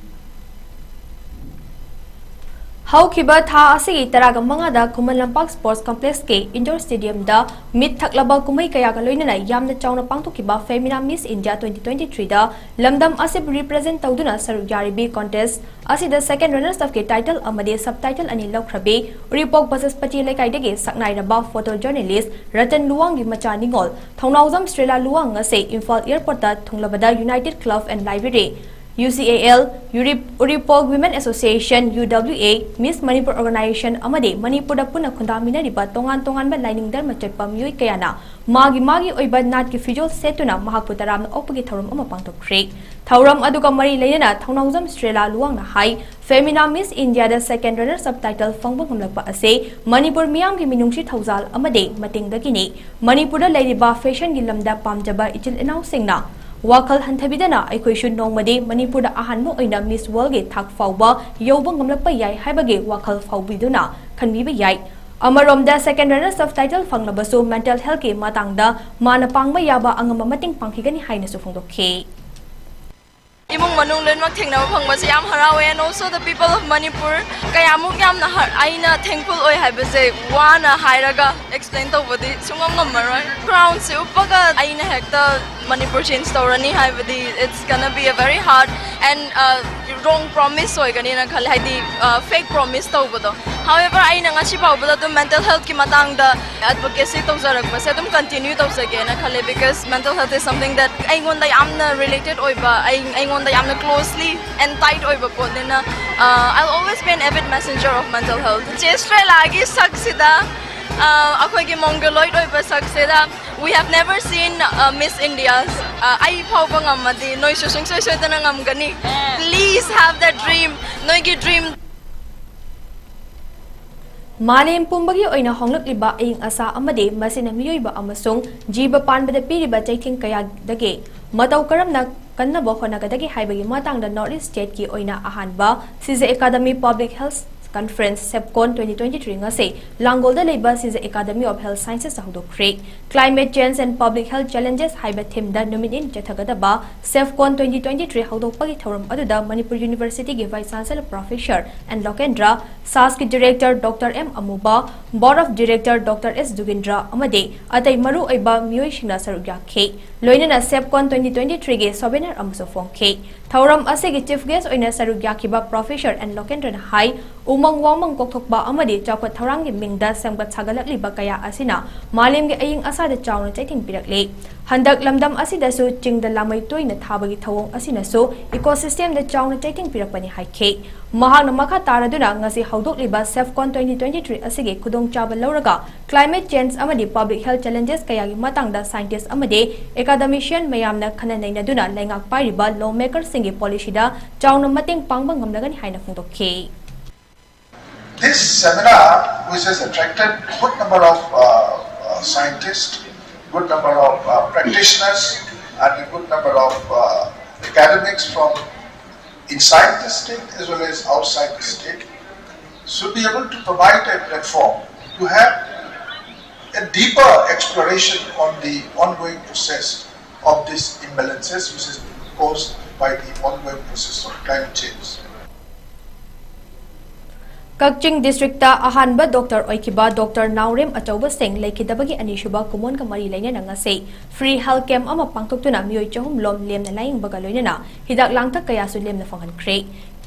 ꯍꯧꯈꯤꯕ ꯊꯥ ꯑꯁꯤꯒꯤ ꯇꯔꯥꯒ ꯃꯉꯥꯗ ꯈꯨꯃꯟ ꯂꯝꯄꯥꯛ ꯁ꯭ꯄꯣꯔꯠꯁ ꯀꯝꯄ꯭ꯂꯦꯛꯁꯀꯤ ꯏꯟꯗꯣꯔ ꯁ꯭ꯇꯦꯗꯤꯌꯝꯗ ꯃꯤꯠ ꯊꯛꯂꯕ ꯀꯨꯝꯍꯩ ꯀꯌꯥꯒ ꯂꯣꯏꯅꯅ ꯌꯥꯝꯅ ꯆꯥꯎꯅ ꯄꯥꯡꯊꯣꯛꯈꯤꯕ ꯐꯦꯃꯤꯅꯥ ꯃꯤꯁ ꯏꯟꯗꯤꯌꯥ ꯇ꯭ꯋꯦꯟꯇꯤ ꯇ꯭ꯋꯦꯟꯇꯤ ꯊ꯭ꯔꯤꯗ ꯂꯝꯗꯝ ꯑꯁꯤꯕꯨ ꯔꯤꯄ꯭ꯔꯖꯦꯟꯠ ꯇꯧꯗꯨꯅ ꯁꯔꯨꯛ ꯌꯥꯔꯤꯕꯤ ꯀꯣꯟꯇꯦꯁ ꯑꯁꯤꯗ ꯁꯦꯀꯦꯟ ꯔꯅꯔꯁ ꯑꯞꯀꯤ ꯇꯥꯏꯇꯜ ꯑꯃꯗꯤ ꯁꯕ ꯇꯥꯏꯇꯜ ꯑꯅꯤ ꯂꯧꯈ꯭ꯔꯕꯤ ꯎꯔꯤꯄꯣꯛ ꯕꯁꯁꯄꯇꯤ ꯂꯩꯀꯥꯏꯗꯒꯤ ꯁꯛꯅꯥꯏꯔꯕ ꯐꯣꯇꯣ ꯖꯔꯅꯦꯂꯤꯁ ꯔꯇꯟ ꯂꯨꯋꯥꯡꯒꯤ ꯃꯆꯥ ꯅꯤꯉꯣꯜ ꯊꯧꯅꯥꯎꯖꯝ ꯁ꯭ꯇ꯭ꯔꯦꯂꯥ ꯂꯨꯋꯥꯡ ꯉꯁꯤ ꯏꯝꯐꯥꯜ ꯑꯦꯌꯔꯄꯣꯔꯠꯇ ꯊꯨꯡꯂꯕꯗ united club and library, U C A L, ꯎꯔꯤꯄꯣꯛ women association, U W A, Miss Manipur organization ꯑꯃꯗꯤ ꯃꯅꯤꯄꯨꯔꯗ ꯄꯨꯟꯅ ꯈꯨꯟꯗꯥꯃꯤꯟꯅꯔꯤꯕ ꯇꯣꯉꯥꯟ ꯇꯣꯉꯥꯟꯕ ꯂꯥꯏꯅꯤꯡ ꯙꯔꯃ ꯆꯠꯄ ꯃꯤꯑꯣꯏ ꯀꯌꯥꯅ ꯃꯥꯒꯤ ꯃꯥꯒꯤ ꯑꯣꯏꯕ ꯅꯥꯠꯀꯤ ꯐꯤꯖꯣꯜ ꯁꯦꯠꯇꯨꯅ ꯃꯍꯥꯛꯄꯨ ꯇꯔꯥꯝꯅ ꯑꯣꯛꯄꯒꯤ ꯊꯧꯔꯝ ꯑꯃ ꯄꯥꯡꯊꯣꯛꯈ꯭ꯔꯦ꯫ ꯊꯧꯔꯝ ꯑꯗꯨꯒ ꯃꯔꯤ ꯂꯩꯅꯅ ꯊꯧꯅꯥꯎꯖꯝ ꯁ꯭ꯇ꯭ꯔꯦꯂꯥ ꯂꯨꯋꯥꯡꯅ ꯍꯥꯏ, ꯐꯦꯃꯤꯅꯥ ꯃꯤꯁ ꯏꯟꯗꯤꯌꯥꯗ ꯁꯦꯀꯦꯟ ꯔꯅꯔꯁ ꯑꯞ ꯇꯥꯏꯇꯜ ꯐꯪꯕ ꯉꯝꯂꯛꯄ ꯑꯁꯤ ꯃꯅꯤꯄꯨꯔ ꯃꯤꯌꯥꯝꯒꯤ ꯃꯤꯅꯨꯡꯁꯤ ꯊꯧꯖꯥꯜ ꯑꯃꯗꯤ ꯃꯇꯦꯡꯗꯒꯤꯅꯤ꯫ ꯃꯅꯤꯄꯨꯔꯗ ꯂꯩꯔꯤꯕ ꯐꯦꯁꯟꯒꯤ ꯂꯝꯗ ꯄꯥꯝꯖꯕ ꯏꯆꯤꯜ ꯏꯅꯥꯎꯁꯤꯡꯅ ꯋꯥꯈꯜ ꯍꯟꯊꯕꯤꯗꯅ ꯑꯩꯈꯣꯏꯁꯨ ꯅꯣꯡꯃꯗꯤ ꯃꯅꯤꯄꯨꯔꯗ ꯑꯍꯥꯟꯕ ꯑꯣꯏꯅ ꯃꯤꯁ ꯋꯥꯔꯜꯒꯤ ꯊꯥꯛ ꯐꯥꯎꯕ ꯌꯧꯕ ꯉꯝꯂꯛꯄ ꯌꯥꯏ ꯍꯥꯏꯕꯒꯤ ꯋꯥꯈꯜ ꯐꯥꯎꯕꯤꯗꯨꯅ ꯈꯟꯕꯤꯕ ꯌꯥꯏ꯫ ꯑꯃꯔꯣꯝꯗ ꯁꯦꯀꯦꯟ ꯔꯅꯔꯁ ꯑꯞ ꯇꯥꯏꯇꯜ ꯐꯪꯂꯕꯁꯨ ꯃꯦꯟꯇꯦꯜ ꯍꯦꯜꯊꯀꯤ ꯃꯇꯥꯡꯗ ꯃꯥꯅ ꯄꯥꯡꯕ ꯌꯥꯕ ꯑꯉꯝꯕ ꯃꯇꯦꯡ ꯄꯥꯡꯈꯤꯒꯅꯤ ꯍꯥꯏꯅꯁꯨ ꯐꯣꯡꯗꯣꯛꯈꯤ꯫ ꯏꯃꯨꯡ ꯃꯅꯨꯡ ꯂꯣꯏꯅꯃꯛ ꯊꯦꯡꯅꯕ ꯐꯪꯕꯁꯦ ꯌꯥꯝ ꯍꯔꯥꯎꯋꯦ, and also the people of Manipur ꯀꯌꯥꯃꯨꯛ ꯌꯥꯝꯅ ꯍꯔ-, ꯑꯩꯅ thankful ꯑꯣꯏ ꯍꯥꯏꯕꯁꯦ ꯋꯥꯅ ꯍꯥꯏꯔꯒ explain ꯇꯧꯕꯗꯤ ꯁꯨꯡꯉꯝ ꯉꯝꯃꯔꯣꯏ꯫ Crownꯁꯦ ꯎꯞꯄꯒ ꯑꯩꯅ ꯍꯦꯛꯇ ꯃꯅꯤꯄꯨꯔ change ꯇꯧꯔꯅꯤ ꯍꯥꯏꯕꯗꯤ it's gonna be a very hard and uh, wrong promise ꯑꯣꯏꯒꯅꯤꯅ ꯈꯜꯂꯦ, ꯍꯥꯏꯗꯤ uh, fake promise ꯇꯧꯕꯗꯣ꯫ However, ꯑꯩꯅ ꯉꯁꯤ ꯐꯥꯎꯕꯗ ꯑꯗꯨꯝ mental healthꯀꯤ ꯃꯇꯥꯡꯗ advocacy ꯇꯧꯖꯔꯛꯄꯁꯦ ꯑꯗꯨꯝ continue ꯇꯧꯖꯒꯦꯅ ꯈꯜꯂꯦ, because mental health is something that ꯑꯩꯉꯣꯟꯗ ꯌꯥꯝꯅ related ꯑꯣꯏꯕ, ꯑꯩ ꯑꯩꯉꯣꯟꯗ ꯌꯥꯝꯅ closely and tight ꯑꯣꯏꯕ ꯄꯣꯠꯅꯤꯅ, uh, I'll always be an avid messenger of mental health. ꯆꯦ ꯁ꯭ꯇ꯭ꯔꯦꯂꯥꯒꯤ ꯁꯛꯁꯤꯗ, uh, ꯑꯩꯈꯣꯏꯒꯤ mongoloid ꯑꯣꯏꯕ ꯁꯛꯁꯤꯗ, we have never seen, uh, Miss India's. Uh, ꯑꯩ ꯐꯥꯎꯕ ꯉꯝꯃꯗꯤ ꯅꯣꯏꯁꯨ ꯁꯨꯡꯁꯣꯏ ꯁꯣꯏꯗꯅ ꯉꯝꯒꯅꯤ. Please have that dream. ꯅꯣꯏꯒꯤ dream. ꯃꯥꯂꯦꯝ ꯄꯨꯝꯕꯒꯤ ꯑꯣꯏꯅ ꯍꯣꯡꯂꯛꯂꯤꯕ ꯑꯏꯪ ꯑꯁꯥ ꯑꯃꯗꯤ ꯃꯁꯤꯅ ꯃꯤꯑꯣꯏꯕ ꯑꯃꯁꯨꯡ ꯖꯤꯕ ꯄꯥꯟꯕꯗ ꯄꯤꯔꯤꯕ ꯆꯩꯊꯦꯡ ꯀꯌꯥꯗꯒꯤ ꯃꯇꯧ ꯀꯔꯝꯅ ꯀꯟꯅꯕ ꯍꯣꯠꯅꯒꯗꯒꯦ ꯍꯥꯏꯕꯒꯤ ꯃꯇꯥꯡꯗ North East Stateꯀꯤ ꯑꯣꯏꯅ ꯑꯍꯥꯟꯕ Shija academy Public Health Conference SEPCON twenty twenty-three ꯉꯁꯤ ꯂꯥꯡꯒꯣꯜꯗ ꯂꯩꯕ ꯁꯤꯖ ꯑꯦꯀꯥꯗꯃꯤ ꯑꯣꯐ ꯍꯦꯜꯊ ꯁꯥꯏꯟꯁꯦꯁꯇ ꯍꯧꯗꯣꯛꯈ꯭ꯔꯦ꯫ Climate Change and Public Health Challenges ꯍꯥꯏꯕ ꯊꯤꯝꯗ ꯅꯨꯃꯤꯠ ꯅꯤꯅꯤ ꯆꯠꯊꯒꯗꯕ SEPCON twenty twenty-three ꯍꯧꯗꯣꯛꯄꯒꯤ ꯊꯧꯔꯝ ꯑꯗꯨꯗ ꯃꯅꯤꯄꯨꯔ ꯌꯨꯅꯤꯚꯔꯁꯤꯇꯤꯒꯤ Vice Chancellor Professor N Lokendra, SASCꯀꯤ Director Doctor M Amuba, Board of Director Doctor S Dugindra ꯑꯃꯗꯤ ꯑꯇꯩ ꯃꯔꯨꯑꯣꯏꯕ ꯃꯤꯑꯣꯏꯁꯤꯡꯅ ꯁꯔꯨꯛ ꯌꯥꯈꯤ꯫ ꯂꯣꯏꯅꯅ SEPCON twenty twenty-threeꯒꯤ souvenir ꯑꯃꯁꯨ ꯐꯣꯡꯈꯤ꯫ ꯊꯧꯔꯝ ꯑꯁꯤꯒꯤ Chief Guest ꯑꯣꯏꯅ ꯁꯔꯨꯛ ꯌꯥꯈꯤꯕ Professor N Lokendraꯅ ꯍꯥꯏ, ꯎꯃꯪ ꯋꯥꯃꯪ ꯀꯣꯛꯊꯣꯛꯄ ꯑꯃꯗꯤ ꯆꯥꯎꯈꯠ ꯊꯧꯔꯥꯡꯒꯤ ꯃꯤꯡꯗ ꯁꯦꯝꯒꯠ ꯁꯥꯒꯠꯂꯛꯂꯤꯕ ꯀꯌꯥ ꯑꯁꯤꯅ ꯃꯥꯂꯦꯝꯒꯤ ꯑꯏꯪ ꯑꯁꯥꯗ ꯆꯥꯎꯅ ꯆꯩꯊꯦꯡ ꯄꯤꯔꯛꯂꯤ꯫ ꯍꯟꯗꯛ ꯂꯝꯗꯝ ꯑꯁꯤꯗꯁꯨ ꯆꯤꯡꯗ ꯂꯥꯃꯩ ꯇꯣꯏꯅ ꯊꯥꯕꯒꯤ ꯊꯧꯑꯣꯡ ꯑꯁꯤꯅꯁꯨ ecosystemꯗ ꯆꯥꯎꯅ ꯆꯩꯊꯦꯡ ꯄꯤꯔꯛꯄꯅꯤ ꯍꯥꯏꯈꯤ꯫ ꯃꯍꯥꯛꯅ ꯃꯈꯥ ꯇꯥꯔꯗꯨꯅ ꯉꯁꯤ ꯍꯧꯗꯣꯛꯂꯤꯕ SEPCON twenty twenty-three ꯑꯁꯤꯒꯤ ꯈꯨꯗꯣꯡꯆꯥꯕ ꯂꯧꯔꯒ climate change ꯑꯃꯗꯤ public health challenges ꯀꯌꯥꯒꯤ ꯃꯇꯥꯡꯗ scientist ꯑꯃꯗꯤ academician ꯃꯌꯥꯝꯅ ꯈꯟꯅ ꯅꯩꯅꯗꯨꯅ ꯂꯩꯉꯥꯛ ꯄꯥꯏꯔꯤꯕ lawmakerꯁꯤꯡꯒꯤ policyꯗ ꯆꯥꯎꯅ ꯃꯇꯦꯡ ꯄꯥꯡꯕ ꯉꯝꯂꯒꯅꯤ ꯍꯥꯏꯅ ꯐꯣꯡꯗꯣꯛꯈꯤ꯫ This seminar, which has attracted good number of uh, uh, scientists, good number of uh, practitioners, and a good number of uh, academics from inside the state as well as outside the state, should be able to provide a platform to have a deeper exploration on the ongoing process of these imbalances which is caused by the ongoing process of climate change. ꯀꯛꯆꯤꯡ districtꯇ ꯑꯍꯥꯟꯕ doctor ꯑꯣꯏꯈꯤꯕ Doctor ꯅꯥꯎꯔꯦꯝ ꯑꯆꯧꯕ ꯁꯤꯡ ꯂꯩꯈꯤꯗꯕꯒꯤ ꯑꯅꯤꯁꯨꯕ ꯀꯨꯃꯣꯟꯒ ꯃꯔꯤ ꯂꯩꯅꯅ ꯉꯁꯤ free health camp ꯑꯃ ꯄꯥꯡꯊꯣꯛꯇꯨꯅ ꯃꯤꯑꯣꯏ ꯆꯍꯨꯝ ꯂꯣꯝ ꯂꯦꯝꯅ ꯂꯥꯌꯦꯡꯕꯒ ꯂꯣꯏꯅꯅ ꯍꯤꯗꯥꯛ ꯂꯥꯡꯊꯛ ꯀꯌꯥꯁꯨ ꯂꯦꯝꯅ ꯐꯪꯍꯟꯈ꯭ꯔꯦ꯫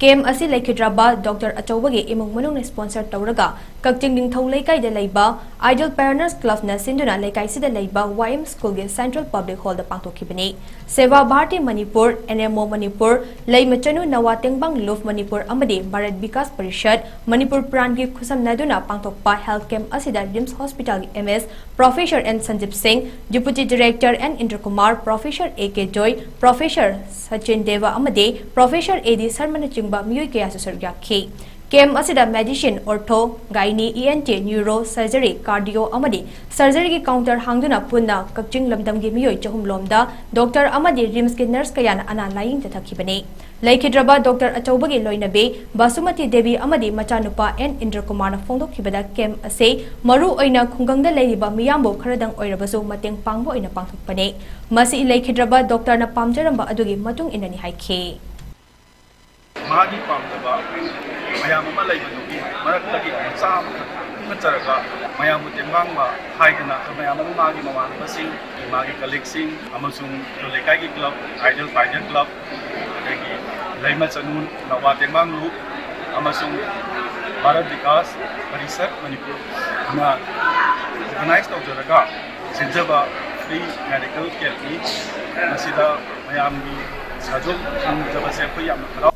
ꯀꯦꯝꯞ ꯑꯁꯤ ꯂꯩꯈꯤꯗ꯭ꯔꯕ ꯗꯣꯛꯇꯔ ꯑꯆꯧꯕꯒꯤ ꯏꯃꯨꯡ ꯃꯅꯨꯡꯅ ꯁ꯭ꯄꯣꯟꯁꯔ ꯇꯧꯔꯒ ꯀꯛꯆꯤꯡ ꯅꯤꯡꯊꯧ ꯂꯩꯀꯥꯏꯗ ꯂꯩꯕ ꯑꯥꯏꯗꯜ ꯄꯥꯏꯑꯣꯅꯤꯌꯔꯁ ꯀ꯭ꯂꯕꯅ ꯁꯤꯟꯗꯨꯅ ꯂꯩꯀꯥꯏꯁꯤꯗ ꯂꯩꯕ ꯋꯥꯏ ꯑꯦꯝ ꯁ꯭ꯀꯨꯜꯒꯤ ꯁꯦꯟꯇ꯭ꯔꯦꯜ ꯄꯕ꯭ꯂꯤꯛ ꯍꯣꯜꯗ ꯄꯥꯡꯊꯣꯛꯈꯤꯕꯅꯤ꯫ ꯁꯦꯕꯥ Bharti Manipur, and M O Manipur, ꯂꯩꯃ ꯆꯅꯨ ꯅꯋꯥ ꯇꯦꯡꯕꯥꯡ ꯂꯨꯞ ꯃꯅꯤꯄꯨꯔ ꯑꯃꯗꯤ ꯚꯥꯔꯠ ꯕꯤꯀꯥꯁ ꯄꯔꯤꯁꯠ ꯃꯅꯤꯄꯨꯔ ꯄ꯭ꯔꯥꯟꯒꯤ ꯈꯨꯠꯁꯝꯅꯗꯨꯅ ꯄꯥꯡꯊꯣꯛꯄ ꯍꯦꯜꯊ ꯀꯦꯝꯞ ꯑꯁꯤꯗ ꯔꯤꯝꯁ ꯍꯣꯁꯄꯤꯇꯥꯜꯒꯤ M S professor N Sanjib Singh, deputy director N Indrakumar, professor A K Joy, professor Sachin Deb ꯑꯃꯗꯤ ꯄ꯭ꯔꯣꯐꯦꯁꯔ ꯑꯦ ꯗꯤ ꯁꯔꯃꯅꯆꯤꯡꯕ ꯃꯤꯑꯣꯏ ꯀꯌꯥꯁꯨ ꯁꯔꯨꯛ ꯌꯥꯈꯤ꯫ ꯀꯦꯝꯞ ꯑꯁꯤꯗ medicine, ortho, gynae, E N T, neuro, surgery, cardio ꯑꯃꯗꯤ ꯁꯔꯖꯔꯤꯒꯤ ꯀꯥꯎꯟꯇꯔ ꯍꯥꯡꯗꯨꯅ ꯄꯨꯟꯅ ꯀꯛꯆꯤꯡ ꯂꯝꯗꯝꯒꯤ ꯃꯤꯑꯣꯏ ꯆꯍꯨꯝ ꯂꯣꯝꯗ ꯗꯣꯛꯇꯔ ꯑꯃꯗꯤ ꯔꯤꯝꯁꯀꯤ ꯅꯔꯁ ꯀꯌꯥꯅ ꯑꯅꯥ ꯂꯥꯌꯦꯡ ꯆꯠꯊꯈꯤꯕꯅꯤ꯫ ꯂꯩꯈꯤꯗ꯭ꯔꯕ ꯗꯣꯛꯇꯔ ꯑꯆꯧꯕꯒꯤ ꯂꯣꯏꯅꯕꯤ ꯕꯁꯨꯃꯇꯤ ꯗꯦꯕꯤ ꯑꯃꯗꯤ ꯃꯆꯥꯅꯨꯄꯥ ꯑꯦꯟ ꯏꯟꯗ꯭ꯔꯀꯨꯃꯥꯔꯅ ꯐꯣꯡꯗꯣꯛꯈꯤꯕꯗ, ꯀꯦꯝꯞ ꯑꯁꯤ ꯃꯔꯨ ꯑꯣꯏꯅ ꯈꯨꯡꯒꯪꯗ ꯂꯩꯔꯤꯕ ꯃꯤꯌꯥꯝꯕꯨ ꯈꯔꯗꯪ ꯑꯣꯏꯔꯕꯁꯨ ꯃꯇꯦꯡ ꯄꯥꯡꯕ ꯑꯣꯏꯅ ꯄꯥꯡꯊꯣꯛꯄꯅꯤ꯫ ꯃꯁꯤ ꯂꯩꯈꯤꯗ꯭ꯔꯕ ꯗꯣꯛꯇꯔꯅ ꯄꯥꯝꯖꯔꯝꯕ ꯑꯗꯨꯒꯤ ꯃꯇꯨꯡ ꯏꯟꯅꯅꯤ ꯍꯥꯏꯈꯤ꯫ ꯃꯥꯒꯤ ꯄꯥꯝꯖꯕ ꯃꯌꯥꯝ ꯑꯃ ꯂꯩꯕꯗꯨꯒꯤ ꯃꯔꯛꯇꯒꯤ ꯃꯆꯥ ꯑꯃꯈꯛ ꯈꯟꯒꯠꯆꯔꯒ ꯃꯌꯥꯝꯕꯨ ꯇꯦꯡꯕꯥꯡꯕ ꯍꯥꯏꯗꯅ ꯃꯌꯥꯝ ꯑꯃ ꯃꯥꯒꯤ ꯃꯃꯥꯟꯅꯕꯁꯤꯡ, ꯃꯥꯒꯤ ꯀꯂꯤꯛꯁꯤꯡ ꯑꯃꯁꯨꯡ ꯂꯩꯀꯥꯏꯒꯤ ꯀ꯭ꯂꯕ, ꯑꯥꯏꯗꯜ ꯄꯥꯏꯑꯣꯅꯤꯌꯔ ꯀ꯭ꯂꯕ, ꯑꯗꯒꯤ ꯂꯩꯃ ꯆꯅꯨ ꯅꯋꯥ ꯇꯦꯡꯕꯥꯡ ꯂꯨꯞ ꯑꯃꯁꯨꯡ ꯚꯥꯔꯠ ꯕꯤꯀꯥꯁ ꯄꯔꯤꯁꯠ ꯃꯅꯤꯄꯨꯔꯅ ꯑꯣꯔꯒꯅꯥꯏꯖ ꯇꯧꯖꯔꯒ ꯁꯤꯟꯖꯕ ꯐ꯭ꯔꯤ ꯃꯦꯗꯤꯀꯦꯜ ꯀꯦꯝꯞꯅꯤ꯫ ꯃꯁꯤꯗ ꯃꯌꯥꯝꯒꯤ ꯁꯍꯖꯣꯒ ꯐꯪꯖꯕꯁꯦ ꯑꯩꯈꯣꯏ ꯌꯥꯝꯅ ꯍꯔꯥꯎ꯫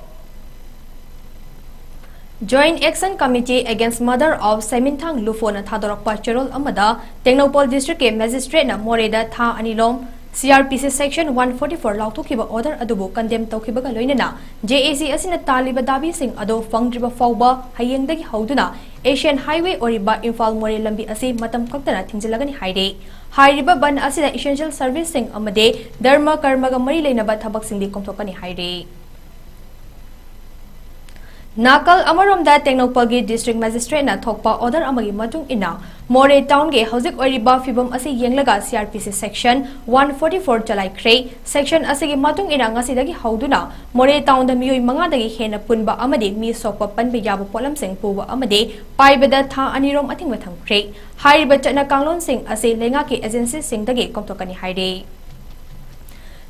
Joint Action Committee Against Murder of ꯁꯦꯃꯤꯟꯊꯥꯡ ꯂꯨꯐꯣꯅ ꯊꯥꯗꯣꯔꯛꯄ ꯆꯦꯔꯣꯜ ꯑꯃꯗ ꯇꯦꯡꯅꯧꯄꯜ ꯗꯤꯁꯇ꯭ꯔꯤꯛꯀꯤ ꯃꯦꯖꯤꯁꯇ꯭ꯔꯦꯠꯅ ꯃꯣꯔꯦꯗ ꯊꯥ ꯑꯅꯤꯔꯣꯝ ꯁꯤ R P C section one forty four ꯂꯥꯎꯊꯣꯛꯈꯤꯕ ꯑꯣꯔꯗꯔ ꯑꯗꯨꯕꯨ ꯀꯟꯗꯦꯝ ꯇꯧꯈꯤꯕꯒ ꯂꯣꯏꯅꯅ ꯖꯦ ꯑꯦ ꯁꯤ ꯑꯁꯤꯅ ꯇꯥꯜꯂꯤꯕ ꯗꯥꯕꯤꯁꯤꯡ ꯑꯗꯨ ꯐꯪꯗ꯭ꯔꯤꯕ ꯐꯥꯎꯕ ꯍꯌꯦꯡꯗꯒꯤ ꯍꯧꯗꯨꯅ ꯑꯦꯁꯤꯌꯥꯟ ꯍꯥꯏꯋꯦ ꯑꯣꯏꯔꯤꯕ ꯏꯝꯐꯥꯜ ꯃꯣꯔꯦ ꯂꯝꯕꯤ ꯑꯁꯤ ꯃꯇꯝ ꯀꯛꯇꯅ ꯊꯤꯡꯖꯤꯜꯂꯒꯅꯤ ꯍꯥꯏꯔꯤ꯫ ꯍꯥꯏꯔꯤꯕ ꯕꯟ ꯑꯁꯤꯗ ꯏꯁꯦꯟꯁꯤꯌꯦꯜ ꯁꯔꯚꯤꯁꯁꯤꯡ ꯑꯃꯗꯤ ꯙꯔꯃ ꯀꯔꯃꯒ ꯃꯔꯤ ꯂꯩꯅꯕ ꯊꯕꯛꯁꯤꯡꯗꯤ ꯀꯣꯝꯊꯣꯛꯀꯅꯤ ꯍꯥꯏꯔꯤ꯫ ꯅꯥꯀꯜ ꯑꯃꯔꯣꯝꯗ ꯇꯦꯡꯅꯧꯄꯜꯒꯤ ꯗꯤꯁꯇ꯭ꯔꯤꯛ ꯃꯦꯖꯤꯁꯇ꯭ꯔꯦꯠꯅ ꯊꯣꯛꯄ ꯑꯣꯔꯗꯔ ꯑꯃꯒꯤ ꯃꯇꯨꯡ ꯏꯟꯅ ꯃꯣꯔꯦ ꯇꯥꯎꯟꯒꯤ ꯍꯧꯖꯤꯛ ꯑꯣꯏꯔꯤꯕ ꯐꯤꯕꯝ ꯑꯁꯤ ꯌꯦꯡꯂꯒ ꯁꯤ R P C section one forty four ꯆꯂꯥꯏꯈ꯭ꯔꯦ꯫ ꯁꯦꯛꯁꯟ ꯑꯁꯤꯒꯤ ꯃꯇꯨꯡ ꯏꯟꯅ ꯉꯁꯤꯗꯒꯤ ꯍꯧꯗꯨꯅ ꯃꯣꯔꯦ ꯇꯥꯎꯟꯗ ꯃꯤꯑꯣꯏ ꯃꯉꯥꯗꯒꯤ ꯍꯦꯟꯅ ꯄꯨꯟꯕ ꯑꯃꯗꯤ ꯃꯤ ꯁꯣꯛꯄ ꯄꯟꯕ ꯌꯥꯕ ꯄꯣꯠꯂꯝꯁꯤꯡ ꯄꯨꯕ ꯑꯃꯗꯤ ꯄꯥꯏꯕꯗ ꯊꯥ ꯑꯅꯤꯔꯣꯝ ꯑꯊꯤꯡꯕ ꯊꯝꯈ꯭ꯔꯦ꯫ ꯍꯥꯏꯔꯤꯕ ꯆꯠꯅ ꯀꯥꯡꯂꯣꯟꯁꯤꯡ ꯑꯁꯤ ꯂꯩꯉꯥꯛꯀꯤ ꯑꯦꯖꯦꯟꯁꯤꯁꯤꯡꯗꯒꯤ ꯀꯣꯝꯊꯣꯛꯀꯅꯤ ꯍꯥꯏꯔꯤ꯫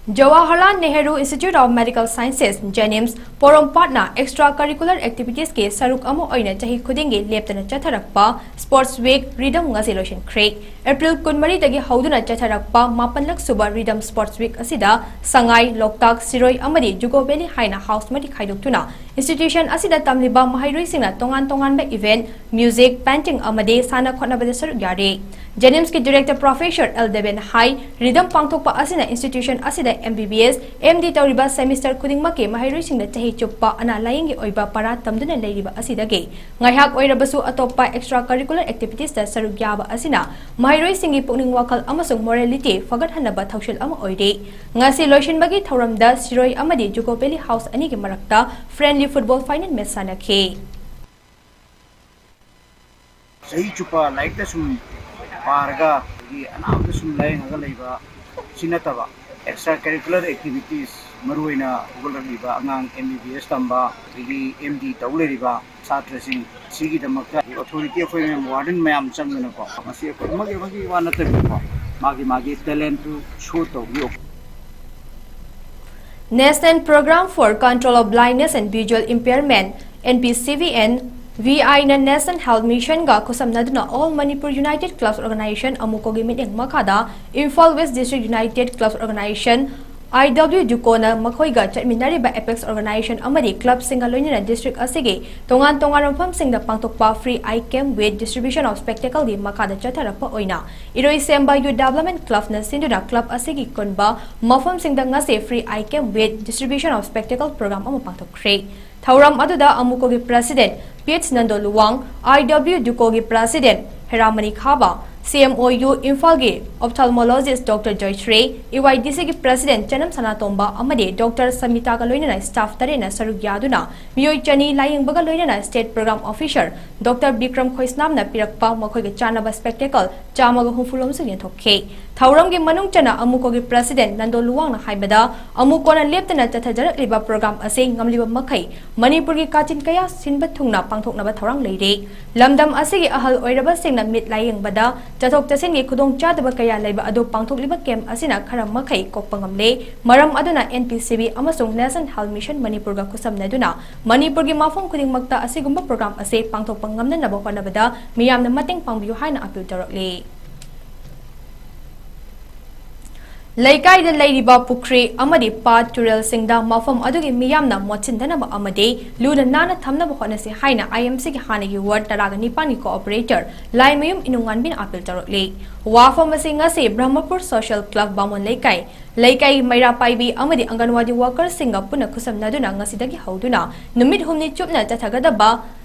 Jawaharlal Nehru Institute of Medical Sciences, JNIMS, ꯄꯣꯔꯣꯝꯄꯥꯠꯅ extra curricular activities ꯀꯤ ꯁꯔꯨꯛ ꯑꯃ ꯑꯣꯏꯅ ꯆꯍꯤ ꯈꯨꯗꯤꯡꯒꯤ ꯂꯦꯞꯇꯅ ꯆꯠꯊꯔꯛꯄ Sports Week RIDHM ꯉꯁꯤ ꯂꯣꯏꯁꯤꯟꯈ꯭ꯔꯦ꯫ ꯑꯦꯄ꯭ꯔꯤꯜ ꯀꯨꯟꯃꯔꯤꯗꯒꯤ ꯍꯧꯗꯨꯅ ꯆꯠꯊꯔꯛꯄ ꯃꯥꯄꯟꯂꯛ ꯁꯨꯕ RIDHM Sports Week ꯑꯁꯤꯗ ꯁꯉꯥꯏ, ꯂꯣꯛꯇꯥꯛ, ꯁꯤꯔꯣꯏ ꯑꯃꯗꯤ ꯖꯨꯀꯣ ꯚꯦꯂꯤ ꯍꯥꯏꯅ house ꯃꯔꯤ ꯈꯥꯏꯗꯣꯛꯇꯨꯅ institution ꯑꯁꯤꯗ ꯇꯝꯂꯤꯕ ꯃꯍꯩꯔꯣꯏꯁꯤꯡꯅ ꯇꯣꯉꯥꯟ ꯇꯣꯉꯥꯟꯕ event, music, painting ꯑꯃꯗꯤ ꯁꯥꯟꯅ ꯈꯣꯠꯅꯕꯗ ꯁꯔꯨꯛ ꯌꯥꯔꯤ꯫ JNIMS ꯀꯤ director professor ꯑꯦꯜ ꯗꯦꯕꯦꯟ ꯍꯥꯏ, RIDHM ꯄꯥꯡꯊꯣꯛꯄ ꯑꯁꯤꯅ institution ꯑꯁꯤꯗ MBBS, MD ꯇꯧꯔꯤꯕ semester ꯈꯨꯗꯤꯡꯃꯛꯀꯤ ꯃꯍꯩꯔꯣꯏꯁꯤꯡꯗ ꯆꯍꯤ ꯆꯨꯞꯄ ꯑꯅꯥ ꯂꯥꯌꯦꯡꯒꯤ ꯑꯣꯏꯕ ꯄꯔꯥ ꯇꯝꯗꯨꯅ ꯂꯩꯔꯤꯕ ꯑꯁꯤꯗꯒꯤ ꯉꯥꯏꯍꯥꯛ ꯑꯣꯏꯔꯕꯁꯨ ꯑꯇꯣꯞꯄ extra curricular activities ꯇ ꯁꯔꯨꯛ ꯌꯥꯕ ꯑꯁꯤꯅ ꯃꯍꯩꯔꯣꯏꯁꯤꯡꯒꯤ ꯄꯨꯛꯅꯤꯡ ꯋꯥꯈꯜ ꯑꯃꯁꯨꯡ morality ꯐꯒꯠꯍꯟꯅꯕ ꯊꯧꯁꯤꯜ ꯑꯃ ꯑꯣꯏꯔꯤ꯫ ꯉꯁꯤ ꯂꯣꯏꯁꯤꯟꯕꯒꯤ ꯊꯧꯔꯝꯗ ꯁꯤꯔꯣꯏ ꯑꯃꯗꯤ ꯖꯨꯀꯣ ꯚꯦꯂꯤ house ꯑꯅꯤꯒꯤ ꯃꯔꯛꯇ friendly football final match ꯁꯥꯟꯅꯈꯤ꯫ ꯆꯍꯤ ꯆꯨꯞꯄ ꯂꯥꯏꯔꯤꯛꯇ ꯁꯨꯝ ꯄꯥꯔꯒ ꯑꯗꯒꯤ ꯑꯅꯥꯕꯗ ꯁꯨꯝ ꯂꯥꯏꯌꯦꯡꯉꯒ ꯂꯩꯕ ꯁꯤ ꯅꯠꯇꯕ extra curricular activities, ꯃꯔꯨꯑꯣꯏꯅ ꯍꯧꯒꯠꯂꯛꯂꯤꯕ ꯑꯉꯥꯡ MBBS ꯇꯝꯕ ꯑꯗꯒꯤ MD ꯇꯧ ꯂꯩꯔꯤꯕ ꯁꯥꯇ꯭ꯔꯁꯤꯡ ꯁꯤꯒꯤꯗꯃꯛꯇ authority ꯑꯩꯈꯣꯏ ꯃꯌꯥꯝ warden ꯃꯌꯥꯝ ꯆꯪꯗꯅꯀꯣ, ꯃꯁꯤ ꯑꯩꯈꯣꯏ ꯑꯃꯒꯤ ꯑꯃꯒꯤ ꯋꯥ ꯅꯠꯇꯕꯤꯗꯀꯣ, ꯃꯥꯒꯤ ꯃꯥꯒꯤ talent ꯇꯨ show ꯇꯧꯕꯤꯌꯨ꯫ National Program for Control of Blindness and Visual Impairment, NPCVN, VI ꯅ National Health Mission ꯒ ꯈꯨꯠꯁꯝꯅꯗꯨꯅ All Manipur United Clubs Organization, ꯑꯃꯨꯀꯣꯒꯤ ꯃꯤꯠꯌꯦꯡ ꯃꯈꯥꯗ Imphal West District United Clubs Organization, IW JUCO ꯅ ꯃꯈꯣꯏꯒ ꯆꯠꯃꯤꯟꯅꯔꯤꯕ apex organization ꯑꯃꯗꯤ club ꯁꯤꯡꯒ ꯂꯣꯏꯅꯅ district ꯑꯁꯤꯒꯤ ꯇꯣꯉꯥꯟ ꯇꯣꯉꯥꯟꯕ ꯃꯐꯝꯁꯤꯡꯗ ꯄꯥꯡꯊꯣꯛꯄ free eye camp with distribution of spectacle ꯒꯤ ꯃꯈꯥꯗ ꯆꯠꯊꯔꯛꯄ ꯑꯣꯏꯅ ꯏꯔꯣꯏꯁꯦꯝꯕ Youth Development Club ꯅ ꯁꯤꯟꯗꯨꯅ club ꯑꯁꯤꯒꯤ ꯀꯣꯟꯕ ꯃꯐꯝꯁꯤꯡꯗ ꯉꯁꯤ free eye camp with distribution of spectacle program ꯑꯃ ꯄꯥꯡꯊꯣꯛꯈ꯭ꯔꯦ꯫ ꯊꯧꯔꯝ ꯑꯗꯨꯗ ꯑꯃꯨꯀꯣꯒꯤ president P H Nando Luwang, IW JUCO ꯒꯤ president ꯍꯦꯔꯥꯃꯅꯤ ꯈꯥꯕ, CMOU ꯏꯝꯐꯥꯜꯒꯤ ophthalmologist Doctor ꯖꯣꯏꯁ꯭ꯔꯤ, EYDC ꯒꯤ president ꯆꯅꯝ ꯁꯅꯥꯇꯣꯝꯕ ꯑꯃꯗꯤ Doctor ꯁꯃꯤꯇꯥꯒ ꯂꯣꯏꯅꯅ staff ꯇꯔꯦꯠꯅ ꯁꯔꯨꯛ ꯌꯥꯗꯨꯅ ꯃꯤꯑꯣꯏ ꯆꯅꯤ ꯂꯥꯌꯦꯡꯕꯒ ꯂꯣꯏꯅꯅ state program officer Doctor Bikram ꯈꯣꯏꯁꯅꯥꯝꯅ ꯄꯤꯔꯛꯄ ꯃꯈꯣꯏꯒ ꯆꯥꯟꯅꯕ spectacle ꯆꯥꯝꯃꯒ ꯍꯨꯝꯐꯨ ꯂꯣꯝꯁꯨ ꯌꯦꯟꯊꯣꯛꯈꯤ꯫ ꯊꯧꯔꯝꯒꯤ ꯃꯅꯨꯡ ꯆꯟꯅ ꯑꯃꯨꯀꯣꯒꯤ president ꯅꯟꯗꯣ ꯂꯨꯋꯥꯡꯅ ꯍꯥꯏꯕꯗ, ꯑꯃꯨꯀꯣꯅ ꯂꯦꯞꯇꯅ ꯆꯠꯊꯖꯔꯛꯂꯤꯕ program ꯑꯁꯤ ꯉꯝꯂꯤꯕ ꯃꯈꯩ ꯃꯅꯤꯄꯨꯔꯒꯤ ꯀꯥꯆꯤꯟ ꯀꯌꯥ ꯁꯤꯟꯕ ꯊꯨꯡꯅ ꯄꯥꯡꯊꯣꯛꯅꯕ ꯊꯧꯔꯥꯡ ꯂꯩꯔꯤ꯫ ꯂꯝꯗꯝ ꯑꯁꯤꯒꯤ ꯑꯍꯜ ꯑꯣꯏꯔꯕꯁꯤꯡꯅ ꯃꯤꯠ ꯂꯥꯌꯦꯡꯕꯗ ꯆꯠꯊꯣꯛ ꯆꯠꯁꯤꯟꯒꯤ ꯈꯨꯗꯣꯡꯆꯥꯗꯕ ꯀꯌꯥ ꯂꯩꯕ ꯑꯗꯨ ꯄꯥꯡꯊꯣꯛꯂꯤꯕ ꯀꯦꯝꯞ ꯑꯁꯤꯅ ꯈꯔ ꯃꯈꯩ ꯀꯣꯛꯄ ꯉꯝꯂꯦ꯫ ꯃꯔꯝ ꯑꯗꯨꯅ N P C B ꯑꯃꯁꯨꯡ National Health Mission ꯃꯅꯤꯄꯨꯔꯒ ꯈꯨꯠꯁꯝꯅꯗꯨꯅ ꯃꯅꯤꯄꯨꯔꯒꯤ ꯃꯐꯝ ꯈꯨꯗꯤꯡꯃꯛꯇ ꯑꯁꯤꯒꯨꯝꯕ ꯄ꯭ꯔꯣꯒ꯭ꯔꯥꯝ ꯑꯁꯤ ꯄꯥꯡꯊꯣꯛꯄ ꯉꯝꯅꯅꯕ ꯍꯣꯠꯅꯕꯗ ꯃꯤꯌꯥꯝꯅ ꯃꯇꯦꯡ ꯄꯥꯡꯕꯤꯌꯨ ꯍꯥꯏꯅ ꯑꯄꯤꯜ ꯇꯧꯔꯛꯂꯤ꯫ ꯂꯩꯀꯥꯏꯗ ꯂꯩꯔꯤꯕ ꯄꯨꯈ꯭ꯔꯤ ꯑꯃꯗꯤ ꯄꯥꯠ ꯇꯨꯔꯦꯜꯁꯤꯡꯗ ꯃꯐꯝ ꯑꯗꯨꯒꯤ ꯃꯤꯌꯥꯝꯅ ꯃꯣꯠꯁꯤꯟꯗꯅꯕ ꯑꯃꯗꯤ ꯂꯨꯅ ꯅꯥꯟꯅ ꯊꯝꯅꯕ ꯍꯣꯠꯅꯁꯤ ꯍꯥꯏꯅ I M Cꯒꯤ ꯍꯥꯟꯅꯒꯤ ward ꯇꯔꯥꯒ ꯅꯤꯄꯥꯟꯒꯤ cooperator ꯂꯥꯏꯃꯌꯨꯝ ꯏꯅꯨꯡꯉꯥꯟꯕꯤꯅ ꯑꯄꯤꯜ ꯇꯧꯔꯛꯂꯤ꯫ ꯋꯥꯐꯝ ꯑꯁꯤ ꯉꯁꯤ ꯕ꯭ꯔꯍꯃꯄꯨꯔ Social Club ꯕꯥꯃꯣꯟ ꯂꯩꯀꯥꯏ, ꯂꯩꯀꯥꯏ ꯃꯩꯔꯥ ꯄꯥꯏꯕꯤ ꯑꯃꯗꯤ ꯑꯪꯒꯟꯋꯥꯗꯤ workerꯁꯤꯡꯒ ꯄꯨꯟꯅ ꯈꯨꯠꯁꯝꯅꯗꯨꯅ ꯉꯁꯤꯗꯒꯤ ꯍꯧꯗꯨꯅ ꯅꯨꯃꯤꯠ ꯍꯨꯝꯅꯤ ꯆꯨꯞꯅ ꯆꯠꯊꯒꯗꯕ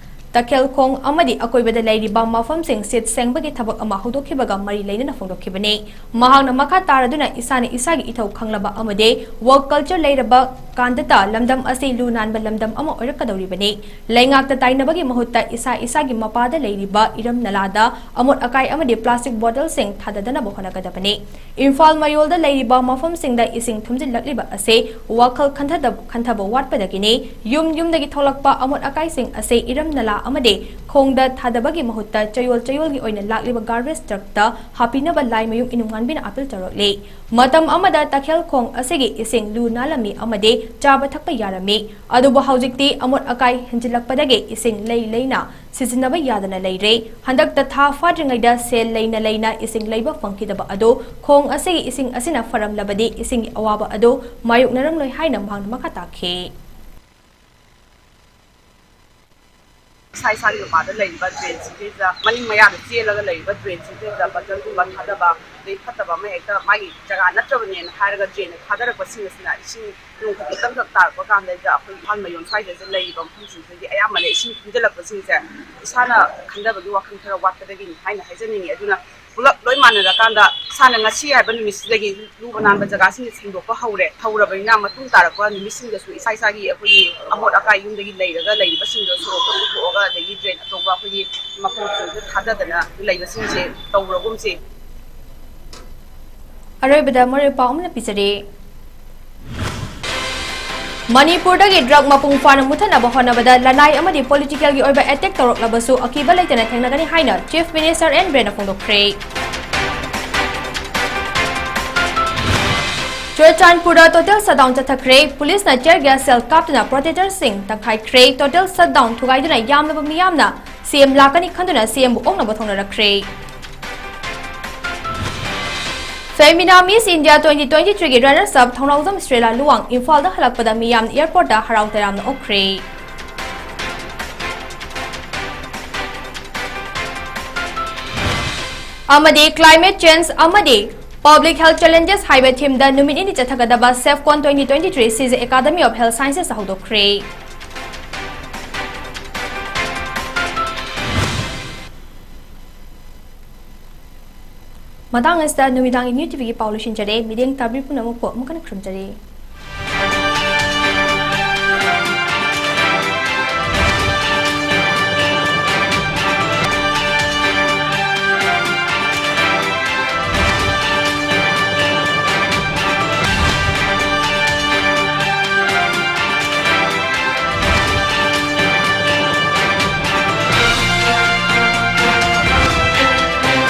ꯇꯈꯦꯜꯈꯣꯡ ꯑꯃꯗꯤ ꯑꯀꯣꯏꯕꯗ ꯂꯩꯔꯤꯕ ꯃꯐꯝꯁꯤꯡ ꯁꯤꯠ ꯁꯦꯡꯕꯒꯤ ꯊꯕꯛ ꯑꯃ ꯍꯧꯗꯣꯛꯈꯤꯕꯒ ꯃꯔꯤ ꯂꯩꯅꯅ ꯐꯣꯡꯗꯣꯛꯈꯤꯕꯅꯤ꯫ ꯃꯍꯥꯛꯅ ꯃꯈꯥ ꯇꯥꯔꯗꯨꯅ ꯏꯁꯥꯅ ꯏꯁꯥꯒꯤ ꯏꯊꯧ ꯈꯪꯂꯕ ꯑꯃꯗꯤ work culture ꯂꯩꯔꯕ ꯀꯥꯟꯗꯇ ꯂꯝꯗꯝ ꯑꯁꯤ ꯂꯨ ꯅꯥꯟꯕ ꯂꯝꯗꯝ ꯑꯃ ꯑꯣꯏꯔꯛꯀꯗꯧꯔꯤꯕꯅꯤ꯫ ꯂꯩꯉꯥꯛꯇ ꯇꯥꯏꯅꯕꯒꯤ ꯃꯍꯨꯠꯇ ꯏꯁꯥ ꯏꯁꯥꯒꯤ ꯃꯄꯥꯗ ꯂꯩꯔꯤꯕ ꯏꯔꯝ ꯅꯂꯥꯗ ꯑꯃꯣꯠ ꯑꯀꯥꯏ ꯑꯃꯗꯤ plastic bottleꯁꯤꯡ ꯊꯥꯗꯗꯅꯕ ꯍꯣꯠꯅꯒꯗꯕꯅꯤ꯫ ꯏꯝꯐꯥꯜ ꯃꯌꯣꯜꯗ ꯂꯩꯔꯤꯕ ꯃꯐꯝꯁꯤꯡꯗ ꯏꯁꯤꯡ ꯊꯨꯝꯖꯤꯜꯂꯛꯂꯤꯕ ꯑꯁꯤ ꯋꯥꯈꯜ ꯈꯟꯊꯗ-, ꯈꯟꯊꯕ ꯋꯥꯠꯄꯗꯒꯤꯅꯤ꯫ ꯌꯨꯝ ꯌꯨꯝꯗꯒꯤ ꯊꯣꯛꯂꯛꯄ ꯑꯃꯣꯠ ꯑꯀꯥꯏꯁꯤꯡ ꯑꯁꯤ ꯏꯔꯝ ꯅꯂꯥ ꯑꯃꯗꯤ ꯈꯣꯡꯗ ꯊꯥꯗꯕꯒꯤ ꯃꯍꯨꯠꯇ ꯆꯌꯣꯜ ꯆꯌꯣꯜꯒꯤ ꯑꯣꯏꯅ ꯂꯥꯛꯂꯤꯕ garbage truckꯇ ꯍꯥꯞꯄꯤꯅꯕ ꯂꯥꯏꯃꯌꯨꯝ ꯏꯅꯨꯡꯉꯥꯟꯕꯤꯅ ꯑꯄꯤꯜ ꯇꯧꯔꯛꯂꯤ꯫ ꯃꯇꯝ ꯑꯃꯗ ꯇꯈꯦꯜ ꯈꯣꯡ ꯑꯁꯤꯒꯤ ꯏꯁꯤꯡ ꯂꯨ ꯅꯥꯜꯂꯝꯃꯤ ꯑꯃꯗꯤ ꯆꯥꯕ ꯊꯛꯄ ꯌꯥꯔꯝꯃꯤ꯫ ꯑꯗꯨꯕꯨ ꯍꯧꯖꯤꯛꯇꯤ ꯑꯃꯣꯠ ꯑꯀꯥꯏ ꯍꯦꯟꯖꯤꯜꯂꯛꯄꯗꯒꯤ ꯏꯁꯤꯡ ꯂꯩ ꯂꯩꯅ ꯁꯤꯖꯤꯟꯅꯕ ꯌꯥꯗꯅ ꯂꯩꯔꯦ꯫ ꯍꯟꯗꯛꯇ ꯊꯥ ꯐꯥꯗ꯭ꯔꯤꯉꯩꯗ ꯁꯦꯜ ꯂꯩꯅ ꯂꯩꯅ ꯏꯁꯤꯡ ꯂꯩꯕ ꯐꯪꯈꯤꯗꯕ ꯑꯗꯨ ꯈꯣꯡ ꯑꯁꯤꯒꯤ ꯏꯁꯤꯡ ꯑꯁꯤꯅ ꯐꯔꯝꯂꯕꯗꯤ ꯏꯁꯤꯡꯒꯤ ꯑꯋꯥꯕ ꯑꯗꯨ ꯃꯥꯌꯣꯛꯅꯔꯝꯂꯣꯏ ꯍꯥꯏꯅ ꯃꯍꯥꯛꯅ ꯃꯈꯥ ꯇꯥꯈꯤ꯫ ꯏꯁꯥ ꯏꯁꯥꯒꯤ ꯃꯄꯥꯗ ꯂꯩꯔꯤꯕ drainꯁꯤꯡꯁꯤꯗ, ꯃꯅꯤꯡ ꯃꯌꯥꯗ ꯆꯦꯜꯂꯒ ꯂꯩꯔꯤꯕ drainꯁꯤꯡꯁꯤꯗ bottleꯒꯨꯝꯕ ꯊꯥꯗꯕ, ꯑꯗꯩ ꯐꯠꯇꯕ ꯑꯃ ꯍꯦꯛꯇ ꯃꯥꯒꯤ ꯖꯒꯥ ꯅꯠꯇ꯭ꯔꯕꯅꯦꯅ ꯍꯥꯏꯔꯒ drainꯗ ꯊꯥꯗꯔꯛꯄꯁꯤꯡ ꯑꯁꯤꯅ ꯏꯁꯤꯡ ꯅꯣꯡ ꯈꯖꯤꯛꯇꯪꯈꯛ ꯇꯥꯔꯛꯄ ꯀꯥꯟꯗ ꯑꯩꯈꯣꯏ ꯏꯝꯐꯥꯜ ꯃꯌꯣꯟ ꯁ꯭ꯋꯥꯏꯗ ꯂꯩꯔꯤꯕ ꯃꯐꯝꯁꯤꯡꯁꯤꯗꯤ ꯑꯌꯥꯝꯕꯅ ꯏꯁꯤꯡ ꯊꯨꯝꯖꯤꯜꯂꯛꯄꯁꯤꯡꯁꯦ ꯏꯁꯥꯅ ꯈꯟꯊꯕꯒꯤ ꯋꯥꯈꯜ ꯈꯔ ꯋꯥꯠꯄꯗꯒꯤꯅꯤ ꯍꯥꯏꯅ ꯍꯥꯏꯖꯅꯤꯡꯉꯤ꯫ ꯑꯗꯨꯅ ꯄꯨꯂꯞ ꯂꯣꯏ ꯃꯥꯟꯅꯔꯀꯥꯟꯗ ꯏꯁꯥꯅ ꯉꯁꯤ ꯍꯥꯏꯕ ꯅꯨꯃꯤꯠꯁꯤꯗꯒꯤ ꯂꯨꯕ ꯅꯥꯟꯕ ꯖꯒꯥꯁꯤꯡꯁꯦ ꯁꯦꯡꯗꯣꯛꯄ ꯍꯧꯔꯦ꯫ ꯍꯧꯔꯕꯅꯤꯅ ꯃꯇꯨꯡ ꯇꯥꯔꯛꯄ ꯅꯨꯃꯤꯠꯁꯤꯡꯗꯁꯨ ꯏꯁꯥ ꯏꯁꯥꯒꯤ ꯑꯩꯈꯣꯏꯒꯤ ꯑꯃꯣꯠ ꯑꯀꯥꯏ ꯌꯨꯝꯗꯒꯤ ꯂꯩꯔꯒ ꯂꯩꯔꯤꯕꯁꯤꯡꯗꯣ ꯁꯣꯔꯣꯛꯇ ꯄꯨꯊꯣꯛꯑꯒ ꯑꯗꯒꯤ drain ꯑꯇꯣꯞꯄ ꯑꯩꯈꯣꯏꯒꯤ ꯃꯐꯝꯁꯤꯡꯗ ꯊꯥꯗꯗꯅ ꯂꯩꯕꯁꯤꯡꯁꯦ ꯇꯧꯔꯒꯨꯝꯁꯤ꯫ ꯑꯔꯣꯏꯕꯗ ꯃꯔꯨꯑꯣꯏ ꯄꯥꯎ ꯑꯃꯅ ꯄꯤꯖꯔꯤ꯫ ꯃꯅꯤꯄꯨꯔꯗꯒꯤ ꯗ꯭ꯔꯒ ꯃꯄꯨꯡ ꯐꯥꯅ ꯃꯨꯊꯠꯅꯕ ꯍꯣꯠꯅꯕꯗ ꯂꯅꯥꯏ ꯑꯃꯗꯤ ꯄꯣꯂꯤꯇꯤꯀꯦꯜꯒꯤ ꯑꯣꯏꯕ ꯑꯦꯇꯦꯛ ꯇꯧꯔꯛꯂꯕꯁꯨ ꯑꯀꯤꯕ ꯂꯩꯇꯅ ꯊꯦꯡꯅꯒꯅꯤ ꯍꯥꯏꯅ ꯆꯤꯐ ꯃꯤꯅꯤꯁꯇꯔ ꯑꯦꯟ ꯕꯤꯔꯦꯟꯅ ꯐꯣꯡꯗꯣꯛꯈ꯭ꯔꯦ꯫ ꯆꯨꯔꯆꯥꯟꯄꯨꯔꯗ ꯇꯣꯇꯦꯜ ꯁꯠꯗꯥꯎꯟ ꯆꯠꯊꯈ꯭ꯔꯦ꯫ ꯄꯨꯂꯤꯁꯅ ꯇꯤꯌꯔ ꯒ꯭ꯌꯥꯁ ꯁꯦꯜ ꯀꯥꯞꯇꯨꯅ ꯄ꯭ꯔꯣꯇꯦꯁꯇꯔꯁꯤꯡ ꯇꯛꯈꯥꯏꯈ꯭ꯔꯦ꯫ ꯇꯣꯇꯦꯜ ꯁꯠꯗꯥꯎꯟ ꯊꯨꯒꯥꯏꯗꯨꯅ ꯌꯥꯝꯂꯕ ꯃꯤꯌꯥꯝꯅ ꯁꯤꯑꯦꯝ ꯂꯥꯛꯀꯅꯤ ꯈꯟꯗꯨꯅ ꯁꯤꯑꯦꯝꯕꯨ ꯑꯣꯛꯅꯕ ꯊꯧꯅꯔꯛꯈ꯭ꯔꯦ꯫ ꯐꯦꯃꯤꯅꯥ ꯃꯤꯁ ꯏꯟꯗꯤꯌꯥ twenty twenty-threeꯒꯤ ꯔꯅꯔꯁ ꯑꯞ ꯊꯧꯅꯥꯎꯖꯝ ꯁ꯭ꯔꯦꯂꯥ ꯂꯨꯋꯥꯡ ꯏꯝꯐꯥꯜꯗ ꯍꯜꯂꯛꯄꯗ ꯃꯤꯌꯥꯝꯅ ꯑꯦꯌꯔꯄꯣꯔꯠꯇ ꯍꯔꯥꯎ ꯇꯌꯥꯝꯅ ꯑꯣꯛꯈ꯭ꯔꯦ꯫ ꯑꯃꯗꯤ ꯀ꯭ꯂꯥꯏꯃꯦꯠ ꯆꯦꯟꯖ ꯑꯃꯗꯤ ꯄꯕ꯭ꯂꯤꯛ ꯍꯦꯜꯊ ꯆꯦꯂꯦꯟꯖꯦꯁ ꯍꯥꯏꯕ ꯊꯤꯝꯗ ꯅꯨꯃꯤꯠ ꯅꯤꯅꯤ ꯆꯠꯊꯒꯗꯕ SEPCON twenty twenty-three Shija academy of health sciences ꯍꯧꯗꯣꯛꯈ꯭ꯔꯦ꯫ ꯃꯇꯥꯡ ꯑꯁꯤꯗ ꯅꯨꯃꯤꯗꯥꯡꯒꯤ ꯅ꯭ꯌꯨ ꯇꯤꯚꯤꯒꯤ ꯄꯥꯎ ꯂꯣꯏꯁꯤꯟꯖꯔꯦ꯫ ꯃꯤꯠꯌꯦꯡ ꯇꯥꯕꯤꯔꯤꯕ ꯄꯨꯝꯅꯃꯛꯄꯨ ꯑꯃꯨꯛ ꯍꯟꯅ ꯈꯨꯔꯨꯝꯖꯔꯤ꯫